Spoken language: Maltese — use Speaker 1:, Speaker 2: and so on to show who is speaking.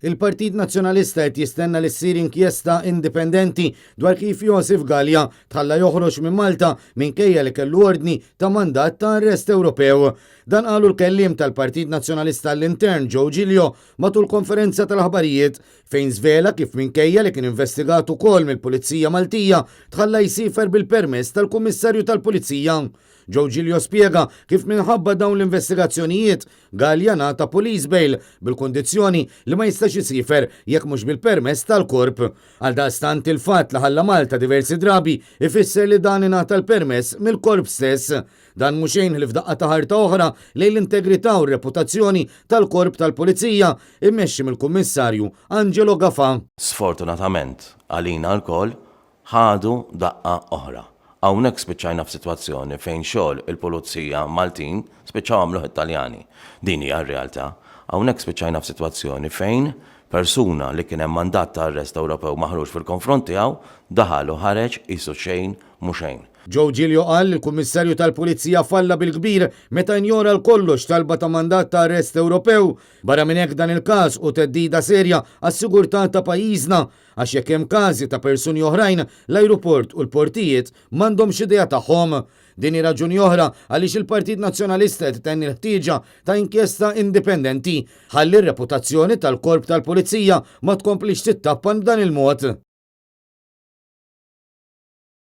Speaker 1: Il-Partit Nazzjonalista qed jistenna li ssir inkjesta indipendenti dwar kif Josef Galea tħalla joħroġ minn Malta minkejja li kellu ordni ta' mandat ta' arrest Ewropew. Dan qalu l-kelliem tal-Partit Nazzjonalista l-Intern Joe Giglio matul konferenza tal-aħbarijiet fejn żvela kif minkejja li kien investigat ukoll mill-Pulizija Maltija tħalla jsiefer bil-permess tal-Kummissarju tal-Pulizija. Joe Giglio spjega kif minħabba dawn l-investigazzjonijiet Galea ngħata police bail bil-kondizzjoni li ma jistax isifer jekk mhux bil-permess tal-korp. Għaldaqstant, il-fatt li ħalla Malta diversi drabi ifisser li dan ingħata l-permess mill-korp stess. Dan mhux xejn li f'daqqa ta' ħarta oħra lejn l-integrità u r-reputazzjoni tal-korp tal-Pulizija immexxi mill-Kummissarju Angelo Gafa.
Speaker 2: Sfortunatament, għalina lkoll ħadu daqqa oħra. Hawnhekk spiċċajna f'sitwazzjoni fejn xogħol il-Pulizija Maltin spiċċaw għamluh Italjani. Din hija r-realtà. Hawnhekk spiċċajna f'sitwazzjoni fejn persuna li kien hemm mandat ta' arrest Ewropew maħruġ fil-konfront tiegħu daħal u ħareġ qisu xejn mhu xejn.
Speaker 1: Joe Giglio qal li l-Kummissarju tal-Pulizija falla bil-kbir meta injora għal kollox talba ta' mandat ta' arrest Ewropew. Barra minn hekk, dan il-każ hu theddida serja għas-sigurtà ta' pajjiżna għax jekk hemm każi ta' persuni oħrajn, l-ajruport u l-portijiet m'għandhomx idea tagħhom. Din hi raġuni oħra għaliex il-Partit Nazzjonalista qed itenni l-ħtieġa ta' inkjesta indipendenti ħalli r-reputazzjoni tal-korp tal-Pulizija ma tkomplix tittappan b'dan il-mod.